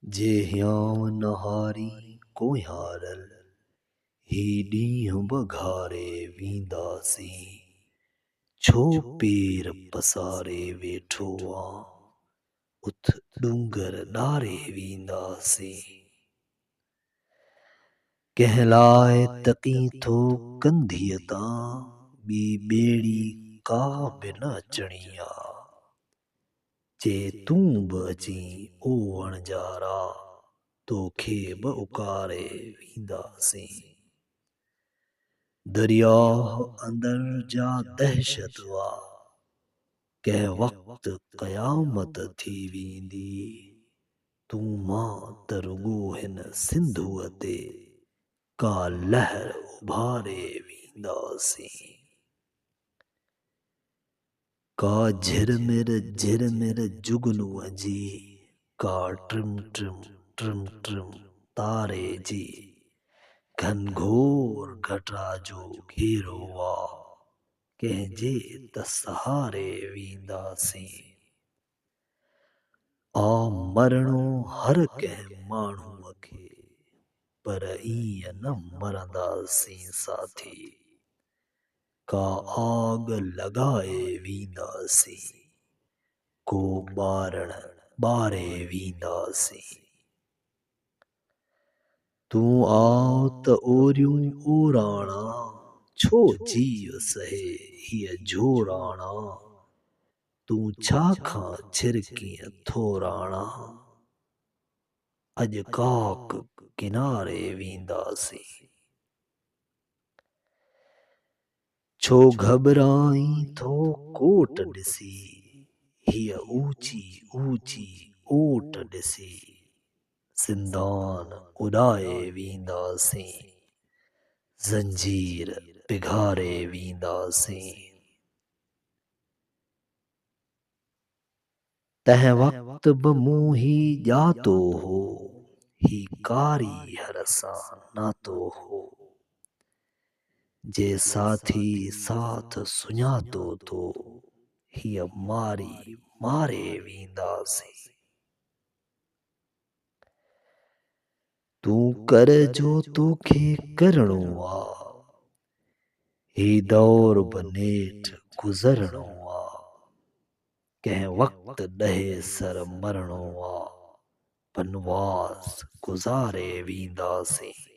جي هيانء نه هارين ڪوهيارل، هي ڏينهن به گهاري وينداسين. ڇو پير پساري ويٺو آن، اٿ ڏونگر ڏاري وينداسين. ڪنهن لاء تڪين ٿو ڪنڌيء تان، ٻي ٻيڙي ڪا به نه اچڻي آ. جي تون به اچين او وڻجارا، توکي به اڪاري وينداسين. درياهه اندر جا دهشت آ، ڪنهن وقت قيامت ٿي ويندي. تون مان ته رڳو هن سنڌوء تي ڪا لهر اڀاري وينداسين. ڪا جهرمر جهرمر جگنوء جي، ڪا ٽرم ٽرم ٽرم ٽرم تاري جي، گهنگهور گهٽا جو گهيرو آ، ڪنهن جي ته سهاري وينداسين. آ مرڻو هر ڪنهن ماڻهوء کي، پر ائين نه مرنداسين ساٿي. ڪا آڳ لڳائي وينداسين، ڪو ٻارڻ ٻاري وينداسين. تون آء ته اوريون اوراڻا، ڇو جيء سهي هيء جهوراڻا. تون ڇا کان ڇرڪين ٿو راڻا، اڄ ڪاڪ ڪناري وينداسين. ڇو گهٻرائين ٿو ڪوٽ ڏسي، هيء اوچي اوچي اوٽ ڏسي. زندان اڏائي وينداسين، زنجير پگهاري وينداسين. تنهن وقت به مون هي ڄاتو هو، هي ڪاري هر سان ناتو هو. جي ساٿي ساٿ سڃاتو تو، هيء ماري ماري وينداسين. تون ڪر جو توکي ڪرڻو آ، هي دور به نيٺ گذرڻو آ. ڪنهن وقت ڏهي سر مرڻو آ، بنواس گذاري وينداسين.